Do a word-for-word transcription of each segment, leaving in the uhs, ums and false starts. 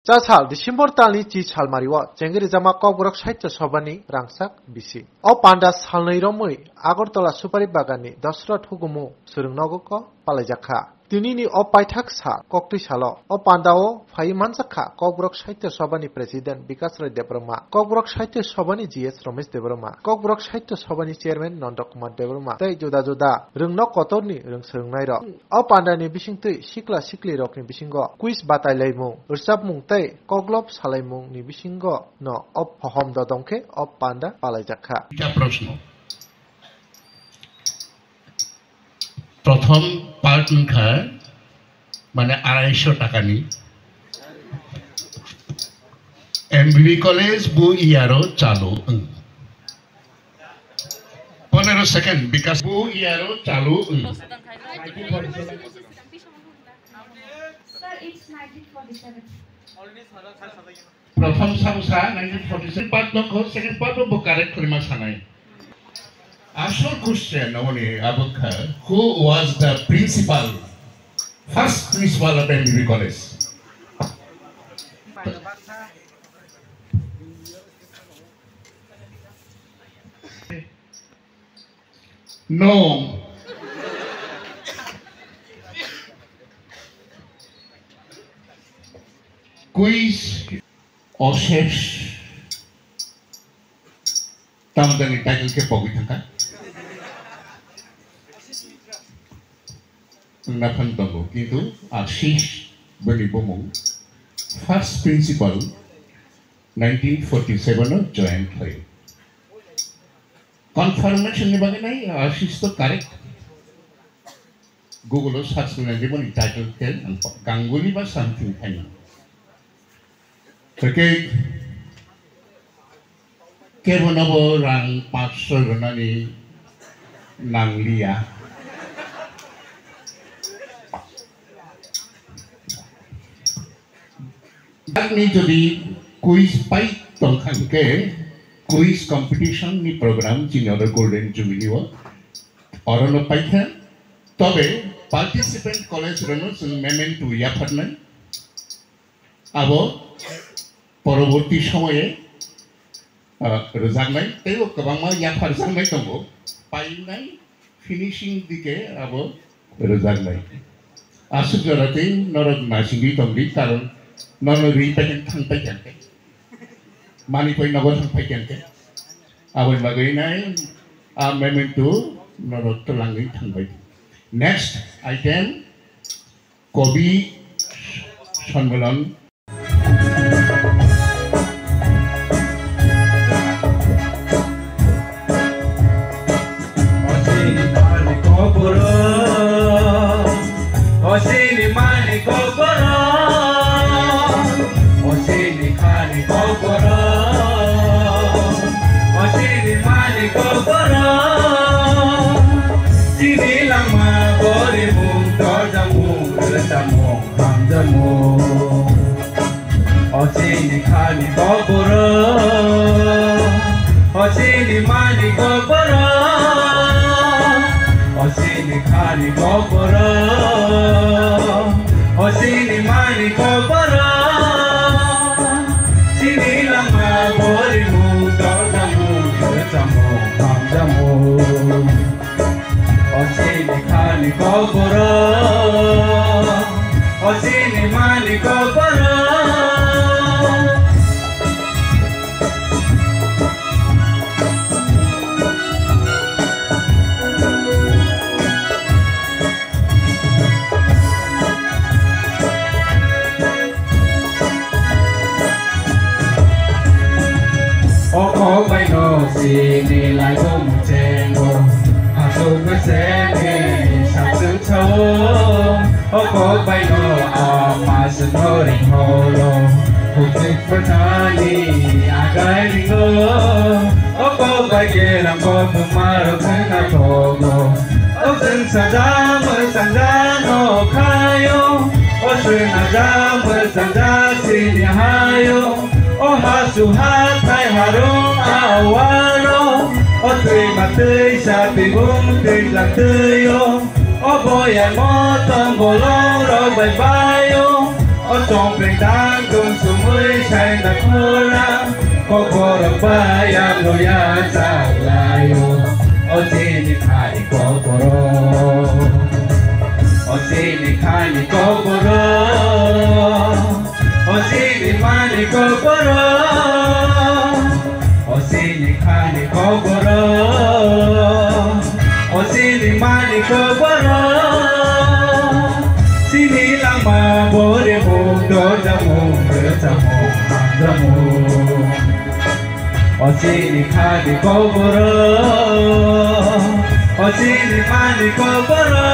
Cha sal December talni chi salmario chengwi rijama Kokborok Sahitya Sabhani rangchak bisi. O panda salnwi romwi Agartala Supari Baganni Dasrat hukumu swrwngnogo ko palaijakha. Tinini o paithak sal koktwi salo o pandao phaiwi manjakha Kokborok Sahitya Sabhani President Bikas Rai Debbarma, Kokborok Sahitya Sabhani G S Romesh Debbarma, Kokborok Sahitya Sabhani Chairman Nanda Kumar Debbarma tei juda juda rwngno kotorni rwngswrwngnairok. O pandani bisingtwi sikla siklirokni bisingo quiz batailaimung, rwchapmung tei koklop salaimungni bisingo no o hohom dodong khe o panda palaijakha. Duita proshno. Prothom part wngkha, mane, araisho takani. M B B college bu iyaro chalu wng. Pondro second, because bu iyaro chalu wng. Sir, it's nineteen forty-seven. Prothom samsa nineteen forty-seven part nokho, second part bo correct khorima sanai. Asol question oni abokha, who was the principal, first principal of M B B college? No. Quiz Oshesh. Tamdani title khe pogwi thangkha. Wngna phan tongo, kintu Ashish bini bumung first principal nineteen forty-seven o join khlai. Confirmation ni bagwi nai, Ashish to correct. Google o search khlai nai, boni title khe Ganguly ba something khaina. Hwnkhe kebo nobo rang panch soi rwnani nangliya. Dakni jodi quiz pai tongkha hwnkhe, quiz competition ni program chini oro Golden Jubilee o orono paikha. Tobe participant college rokno chwng memento yapharnai. Abo poroborti somoye, ah, rwjaknai, teibo kwbangma yapharjaknai tongo. Painai finishing dike abo rwjaknai. Aswk jora tei norok naisingwi tongdi, karon norok ri paikhe thang paikha khe. Mani koi nogo thang paikha khe. Aboni bagwi nai a memento norok twlangwi thangbai. Next item, Kobi Sonmilan. Chini langma gorimung, torjamung, rwchapmung, hamjamung. O chini khani kokborok, o chini mani kokborok, o chini khani kokborok, o chini mani kokborok. Chini langma gorimung, torjamung, rwchapmung, hamjamung. O chini khani kokborok, o chini mani kokborok. O kok bai no chini lai bo muchengo, asuk bese ni saksuk chao. O kok bai no ama se no ring holo, hukuk patani agai ringo. O kok bai ke rang ko tumaro khna thogo. O chwng sajak mwsajak no khaio, o chwng ajak mwsajak chini haio. O hasu hathai harung awaro, o twima twisa tibung twijla twio. O boyamo tong bolong rok bai baio, o chongpreng dang dun su Ora, kokoro baya moya chalayo. O chini khani kokoro. O chini khani kokoro. O chini mani kokoro. O chini khani kokoro. O chini mani kokoro. Chini langma bore mung dorja mung rwcha mung hamja mung. O chini khani kokoro. O chini mani kokoro.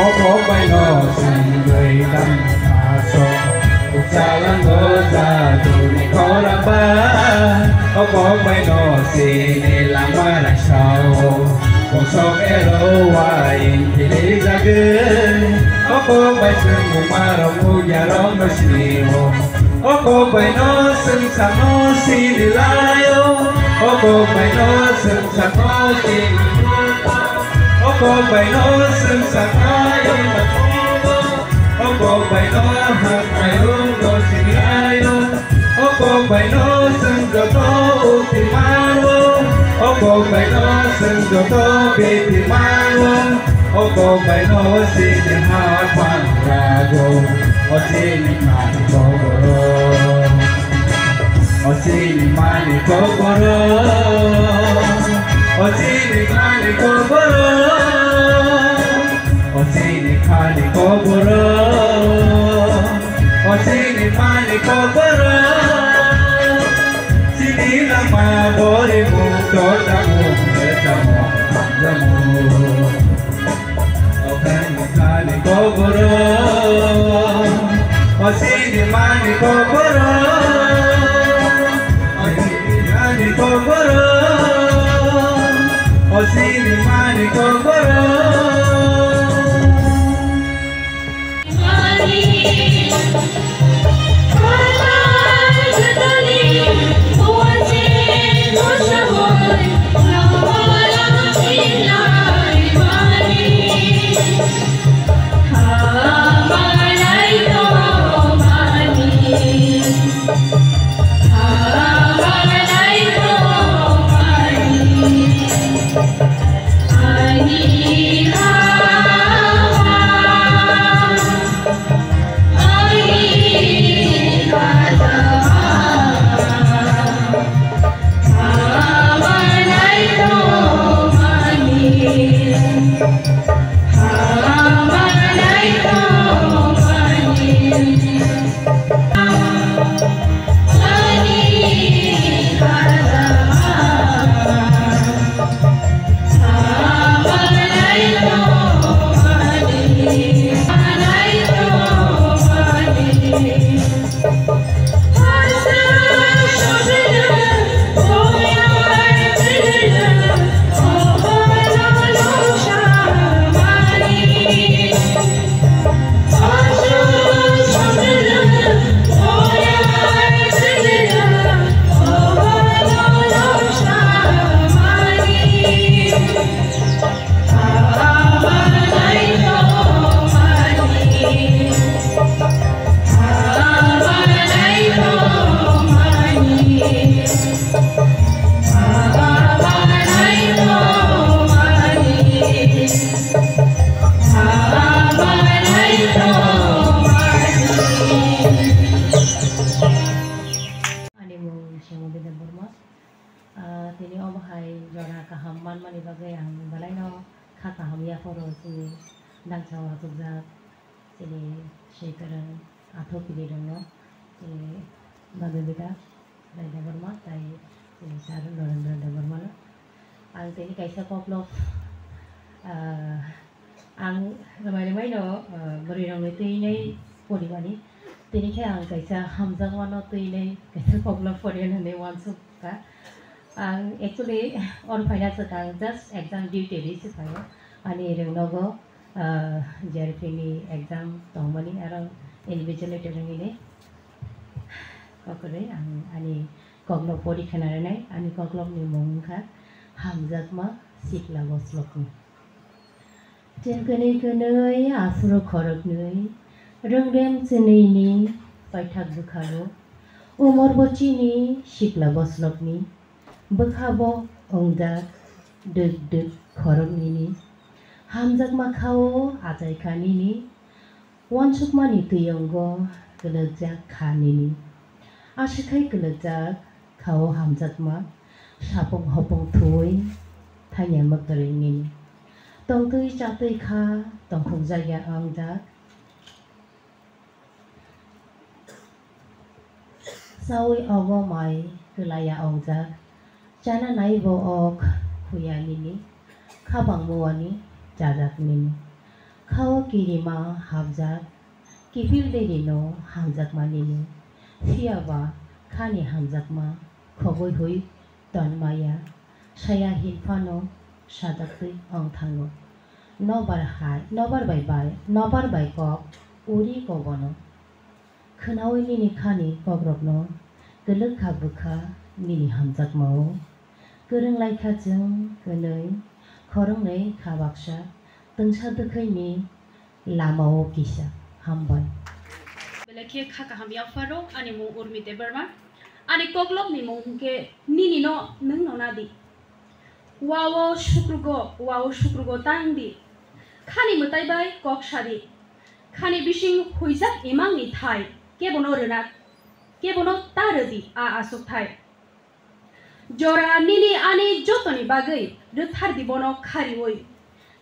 Obo baino singwi tang aso, uksalango jaduni khoraba. Obo baino sini lama raisao, bosok ero wain kili jagwi. Obo bai sing umarok mugyarok no sinio. Obo baino sing sano sini laio. Obo baino sing sano sini. Obo baino sing sakhayo mathungo. Obo baino hakhayo no sinayo. Obo baino sing joto uti mano. Obo baino sing joto biti mano. Obo baino sini ha pang lago. O sini mani koboro. O chini mani koboro. O chini mani koboro. O chini khani koboro. O chini mani koboro. Chini lama bori mung dorja mung rwcha mung hamja mung. O chini mani koboro. O chini mani koboro. O chini mani koboro. O chini mani koboro. Ani mung Shyamali Debbarma. Ah, tini obo hai jora kaham manmani bagwi ang belaino kha kaham yapharo chini dangsa o achukjak chini swi kwrwng athok kirirokno, chini Madhubita Rai Debbarma tai chini Sir Narendra Debbarmano. Ang tini kaisa koklop, ah, ang rwmai rwmaino, ah, bwrwirokni twinwi porimani. Tini khe ang kaisa hamjakmano twinwi kaisa koklop poriya hwnwi uansukha. Ang actually oro phaina swkang just exam duty ri se phaio. Ani rwngnogo Ah, J R P ni exam tongmani aro invigilator wngwi ni kokrwi ang ani kokno porikha narwknai, ani koklopni mung wngkha Hamjakma Sikla Boslokni. Chengkwnwi kwnwi aphuru khoroknwi, rwngrem chwnwi ni paithak bwkhago, umor bo chini Sikla Boslokni. Bwkha bo wngjak dwk dwk khorok nini. Hamjakma kha-o achai kha nini. Uansukmani twi wngo kwlwkjak kha nini. Aswk hai kwlwkjak kha-o hamjakma. Sapung hopung thuwi thangya mwkdwrwi nini. Tongtwi chatwi kha tongkhokjak ya wngjak. Chaui ogo mai kwlaiya wngjak, chana naibo ok khuya nini, khabang muani chajak nini. Khao kirima hapjak, kiphil derino hamjakma nini, phiyaba khani hamjakma khogwi hui tonmaya, saya hinphano sajaktwi wng thango. Nobar hai, nobar bai bai, nobar bai kok uri kobono. Khwnaui nini khani kokrokno, kwlwk kha bwkha nini hamjakmao. Kwrwng lai kha chwng kwnwi, khoroknwi kha baksa, twngsa dwkhwini lamao kisa. Hambai. Belai khe kha kaham yapharo, ani mung Urmi Debbarma. Ani koklopni mung hwnkhe nini no nwng no nadi. Wao sukrugo, wao sukrugo tang di. Khani mwtai bai kok sadi. Khani bising huijak imangni thai, kebono rwna, kebono ta rwdi a aswk thai. Jora nini ani jotoni bagwi rwthar di bono khariui.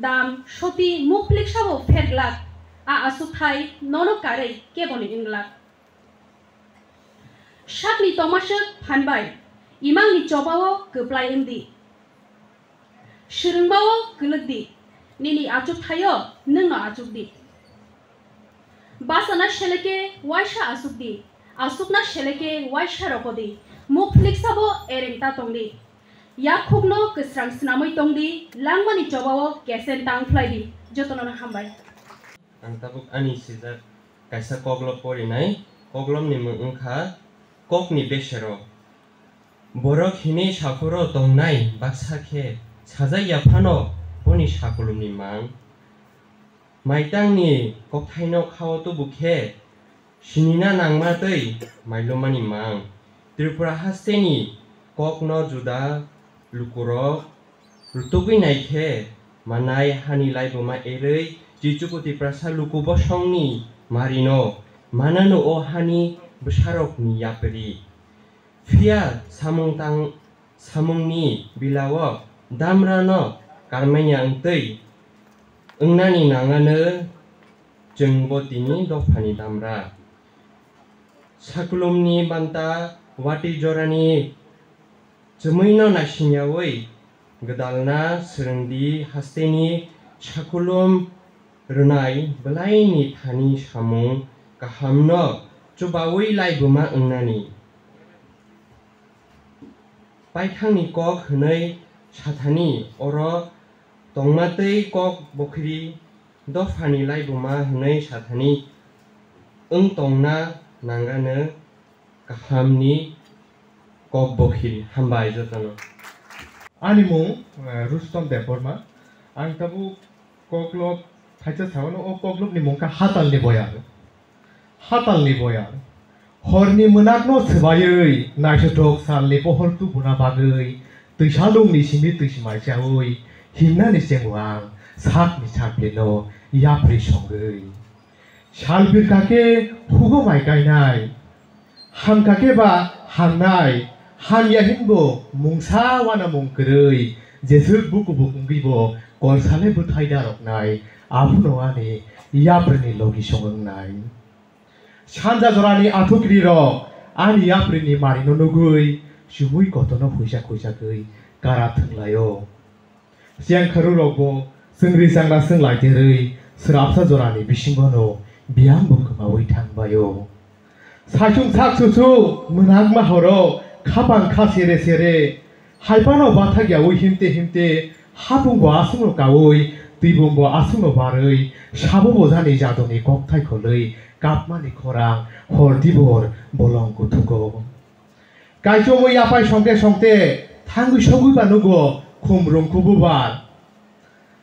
Dam, soti, mukplik sabo pherglak, a aswk thai nono karwi keboni wngglak. Sakni tomaswk phan bai, imangni chobao kwplai wng di. Swrwngbao kwlwk di, nini achuk thaio nwngno achuk di. Basa na seleke waisa asuk di, asuk na seleke waisa roko di, mukplik sabo ereng ta tong di. Yakhukno kwsrang swnamwi tong di, langmani chobao kesen tang phlai di, jotono no hambai. Ang tabuk ani sijak kaisa koklop porinai, koklopni mung wngkha Kokni Besero. Borok hini saphuro tongnai baksa khe sajak ya phano boni sakulumni mang. Maitangni kokthaino khao tubu khe sinina nangma tei mailumani mang. Tripura hasteni kokno juda lukurok rutugwi nai khe manai hani laibuma erwi Jichuku Tiprasa luku bosongni marino mananu o hani bwsarokni yapri. Phiya samung tang, samungni bilao damrano karmanya wngtwi wngnani nangano chwngbo tini dophani damra. Sakulumni banta watwi jorani chumwino naisingyawi gwdalna swrwngdi hasteni sakulum rwnai bwlaini thani samung kahamno chubawi laibuma wngnani. Paithangni kok hwnwi sathani oro tongma tei kok bokhiri dophani laibuma hwnwi sathani wng tongna nangano kahamni kok bokhiri. Hambai jotono. Ani mung, eh, Rustom Debbarma. Ang tabuk koklop thaisa sao no, o koklopni mung kha Hatalni Boyar. Hatalni Boyar. Horni mwnakno swbaiwi naithothok salni pohor tubuna bagwi twisalungni simi twi swmai chaui himnani chengo ang sakni saplino yapri songwi. Sal birkha khe hugo mai kainai, hamkha khe ba hamnai, hamya hinbo mungsa uanamung kwrwi, jeswk bukubuk wngwibo kol sale bwthai daroknai, abono ani yaprini logi song wngnai. Sanja jorani athukrirok ani yaprini marino nugwi chumui kotorno huijak huijakgwi kara thwnglaio. Chengkharurokbo chwngri changna chwng lai derwi srapsa jorani bisingono biyangbo kwmaui thangbaio. Saichung sak chuchu mwnakma horo khapang kha sere sere, hai phano bathakyaui himte himte hapungbo aswkno kaui Twibumbo aswkno barwi sabo bojani jadoni kokthai kholwi kapmani khorang hor tibor bolong kuthugo. Kaichomwi yaphai songte songte thangwi sogwi ba nugo khum rungkhu bubar.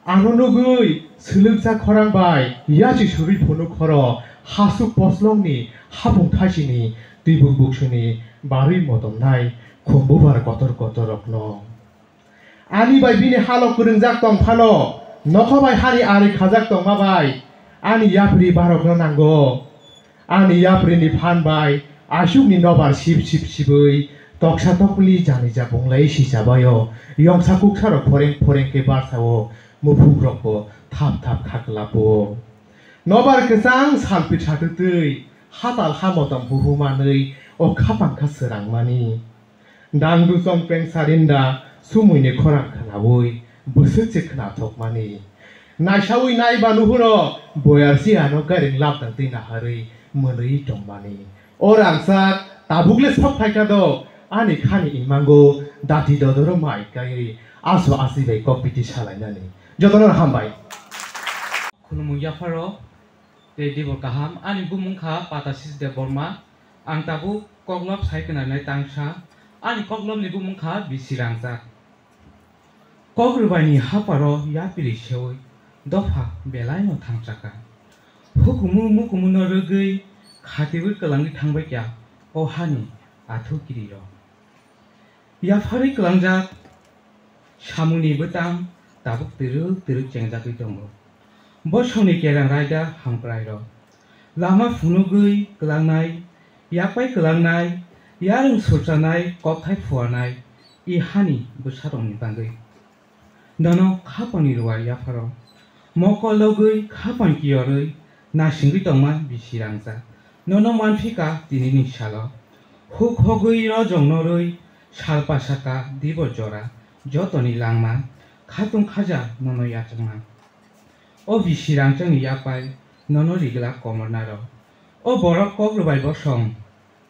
Ano nugwi swlwkjak khorang bai yachi surwi phunuk khoro hasuk poslongni hapung thaisini twibuk buksuni barwi motomnai khum bubar kotor kotor rokno. Ani bai bini halo kwrwngjak tong phano, nokha bai hani ari khajak tongma bai ani yapri barokno nango. Ani yapri ni phan bai aswk ni nobar sip sip sibwi toksa tokli jani ja bunglai si chabaio, yongsa kuksa rok phoreng phoreng khe barsa o, muphuk rok bo thap thap kha kwlapo. Nobar kwchang salpit satutwi hatal ha motom huhu manwi o khapang kha swrang mani. Dangdu chongpeng sarinda sumui ni khorang khwnaui bwswk se khwnathokmani. Naisaui naiba nuhuro boyar si ano gairing labdang twi naharwi mwnwi tongmani. O rangchak tabukle sok phaikha do ani khani imango dati dodoro mai kaiwi aso asi bai kok biti salainani. Jotono hambai. Khulumung yapharo. Tei dibor kaham, ani bumung kha Patasis Debbarma, ang tabuk koklop sai kwnanai tangsa, ani koklopni bumung kha Bisi Rangchak. Kok rwbaini haparo yapiri seui dopha belaino thangchakha. Hukumu mukumuno rwgwi khatiui kwlangwi thangbaikha o hani athu kirirok. Yapharwi kwlangjak samungni bwtang tabuk twrwk twrwk chengjagwi tongo. Bosongni kereng raida hamkrairok lama phunugwi kwlangnai, yapai kwlangnai, yarwng sulchanai, kokthai phuarnai, i hani bwsarokni bagwi. Nono khapangni ruwa yapharo. Mokol logwi khapang kiyorwi nasingwi tongma Bisi Rangchak. Nono manphika tinini salo. Huk hogwi rojong norwi sal pasaka dibo jora jotoni langma khatung khaja nono yachakma. O Bisi Rangchakni yapai nono rigwlak komornaro. O borok kok rwbai bosong.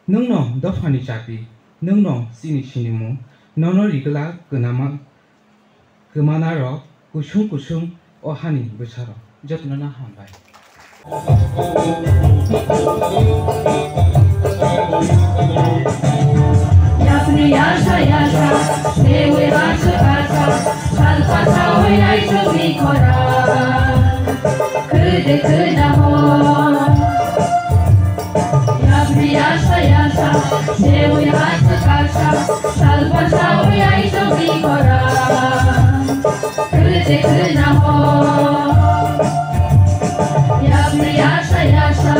Nwngno dophani chapi, nwngno chini sinimu, nono rigwlak kwnama, kwmanarok kusung kusung o hani bwsarok. Jotono no hambai. Yapri yasa yasa, sewi rasa kasa, salpa sawi ai chumi kora. Khede kheda ho. Yapri yasa yasa, sewi hasa kasa, salpa sawi ai chumi kora. Khede kheda ho. Yapri yasa yasa.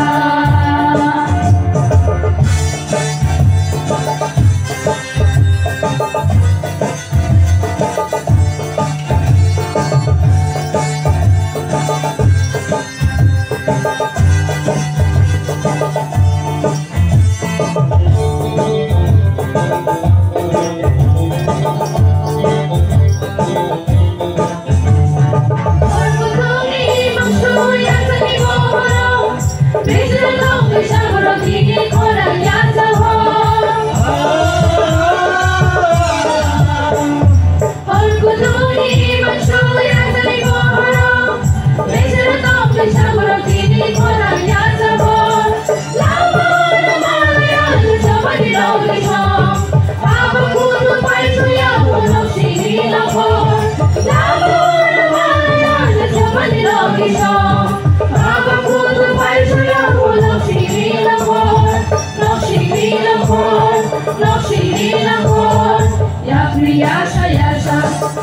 Yapri yasa yasa,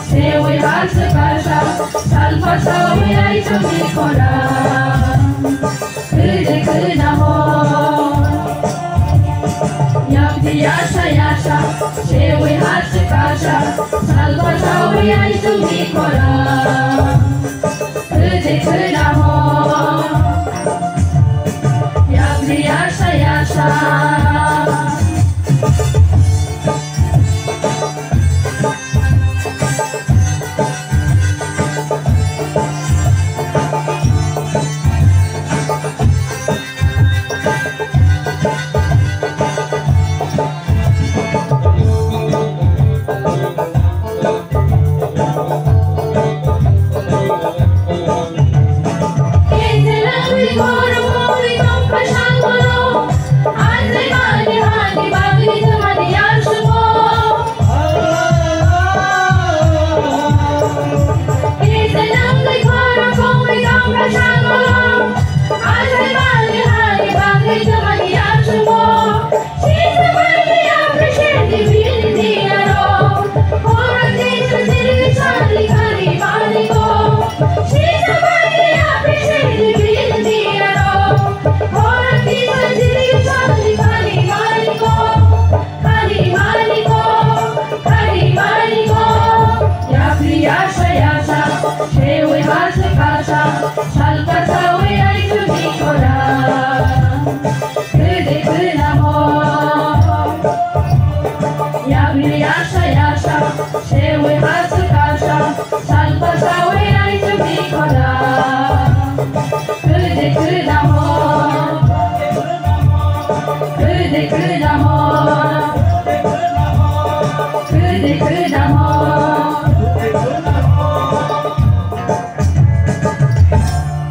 sewi hasa kasa, salpa sawi ai chumi kora. Khede kheda ho. Yapri yasa yasa, sewi hasa kasa, salpa sawi ai chumi kora. Khede kheda ho. Yapri yasa yasa.